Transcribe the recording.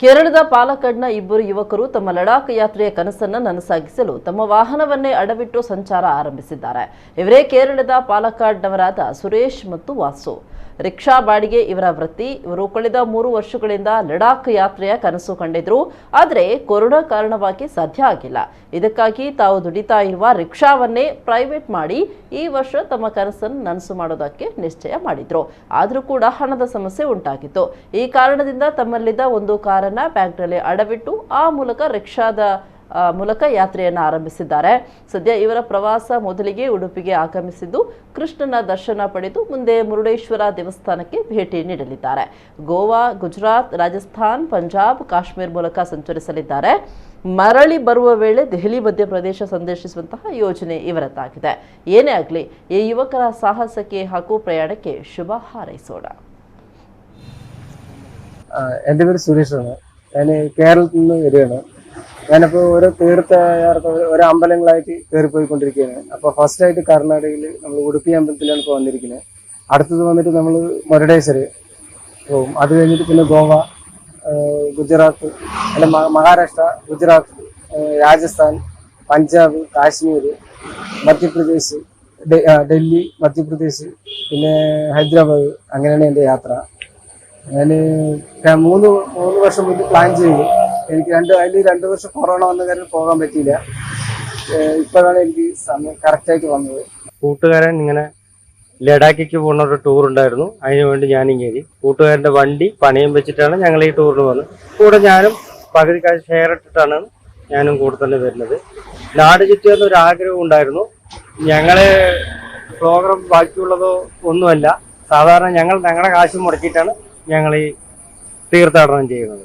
ಕೇರಳದ ಪಾಲಕ್ಕಾಡ್ನ ಇಬ್ಬರು ಯುವಕರು ತಮ್ಮ ಲಡಾಖ್ ಯಾತ್ರೆಯ ಕನಸನ್ನ ನನಸಾಗಿಸಲು ತಮ್ಮ ವಾಹನವನ್ನೇ ಅಡವಿಟ್ಟು ಸಂಚಾರ ಆರಂಭಿಸಿದ್ದಾರೆ. ಇವರೇ ಕೇರಳದ ಪಾಲಕ್ಕಾಡ್ನವರಾದ ಸುರೇಶ್ ಮತ್ತು ವಾಸು. ರಿಕ್ಷಾ ಬಾಡಿಗೆ ಇವರ ವೃತ್ತಿ. ಇವರು ಕಳೆದ 3 ವರ್ಷಗಳಿಂದ ಲಡಾಖ್ ಯಾತ್ರೆಯ ಕನಸು ಕಂಡಿದ್ರು. ಆದರೆ ಕೊರೋನಾ ಕಾರಣವಾಗಿ ಸಾಧ್ಯ ಆಗಿಲ್ಲ. ಇದಕ್ಕಾಗಿ ತಾವು ದುಡಿತಾ ಇರುವ ರಿಕ್ಷಾವನ್ನೇ ಪ್ರೈವೇಟ್ ಮಾಡಿ ಈ ವರ್ಷ ತಮ್ಮ ಕನಸನ್ನು ನನಸು ಮಾಡೋದಕ್ಕೆ ನಿಶ್ಚಯ ಮಾಡಿದ್ರು. ಆದರೂ ಕೂಡ ಹಣದ ಸಮಸ್ಯೆ ಉಂಟಾಗಿತ್ತು. ಈ ಕಾರಣದಿಂದ ತಮ್ಮಲ್ಲಿದ್ದ ಒಂದು ಕಾರನ್ನ ಬ್ಯಾಂಕ್ನಲ್ಲಿ ಅಡವಿಟ್ಟು ಆ ಮೂಲಕ ರಿಕ್ಷಾದ ಮೂಲಕ ಯಾತ್ರೆಯನ್ನು ಆರಂಭಿಸಿದ್ದಾರೆ. ಸದ್ಯ ಇವರ ಪ್ರವಾಸ ಮೊದಲಿಗೆ ಉಡುಪಿಗೆ ಆಗಮಿಸಿದ್ದು, ಕೃಷ್ಣನ ದರ್ಶನ ಪಡೆದು ಮುಂದೆ ಮುರುಡೇಶ್ವರ ದೇವಸ್ಥಾನಕ್ಕೆ ಭೇಟಿ ನೀಡಲಿದ್ದಾರೆ. ಗೋವಾ, ಗುಜರಾತ್, ರಾಜಸ್ಥಾನ್, ಪಂಜಾಬ್, ಕಾಶ್ಮೀರ್ ಮೂಲಕ ಸಂಚರಿಸಲಿದ್ದಾರೆ. ಮರಳಿ ಬರುವ ವೇಳೆ ದೆಹಲಿ, ಮಧ್ಯಪ್ರದೇಶ ಸಂದರ್ಶಿಸುವಂತಹ ಯೋಜನೆ ಇವರದ್ದಾಗಿದೆ. ಏನೇ ಆಗಲಿ, ಈ ಯುವಕರ ಸಾಹಸಕ್ಕೆ ಹಾಗೂ ಪ್ರಯಾಣಕ್ಕೆ ಶುಭ ಹಾರೈಸೋಣ. എൻ്റെ പേര് സുരേഷാണ്. ഞാൻ കേരളത്തിൽ നിന്ന് വരികയാണ്. ഞാനിപ്പോൾ ഓരോ തീർത്ഥയാത്ര, ഓരോ അമ്പലങ്ങളായിട്ട് കയറിപ്പോയിക്കൊണ്ടിരിക്കുകയാണ്. അപ്പോൾ ഫസ്റ്റ് ആയിട്ട് കർണാടകയിൽ നമ്മൾ ഉടുപ്പി അമ്പലത്തിലാണ് ഇപ്പോൾ വന്നിരിക്കുന്നത്. അടുത്തത് വന്നിട്ട് നമ്മൾ മുരുടേശ്വർ പോകും. അത് കഴിഞ്ഞിട്ട് പിന്നെ ഗോവ, ഗുജറാത്ത്, അല്ല, മഹാരാഷ്ട്ര, ഗുജറാത്ത്, രാജസ്ഥാൻ, പഞ്ചാബ്, കാശ്മീർ, മധ്യപ്രദേശ്, ഡൽഹി, മധ്യപ്രദേശ്, പിന്നെ ഹൈദരാബാദ്. അങ്ങനെയാണ് എൻ്റെ യാത്ര. ഞാൻ മൂന്ന് മൂന്ന് വർഷം മുമ്പ് പ്ലാൻ ചെയ്തു. എനിക്ക് അതിൽ 2 വർഷം കൊറോണ വന്ന കാരണം പോകാൻ പറ്റിയില്ല. ഇപ്പോഴാണ് എനിക്ക് സമയം കറക്റ്റായിട്ട് വന്നത്. കൂട്ടുകാരൻ ഇങ്ങനെ ലഡാക്കിക്ക് പോകുന്ന ഒരു ടൂർ ഉണ്ടായിരുന്നു. അതിനു വേണ്ടി ഞാനും കയറി. കൂട്ടുകാരൻ്റെ വണ്ടി പണയം വെച്ചിട്ടാണ് ഞങ്ങൾ ഈ ടൂറിന് വന്നത്. കൂടെ ഞാനും പകുതി കാശ് ഷെയർ ഇട്ടിട്ടാണ് ഞാനും കൂടെ തന്നെ വരുന്നത്. നാട് ചുറ്റുക ഒരു ആഗ്രഹം ഉണ്ടായിരുന്നു. ഞങ്ങള് പ്രോഗ്രാം ബാക്കിയുള്ളതോ ഒന്നുമല്ല. സാധാരണ ഞങ്ങൾ ഞങ്ങളുടെ കാശ് മുടക്കിയിട്ടാണ് ഞങ്ങൾ ഈ തീർത്ഥാടനം ചെയ്യുന്നത്.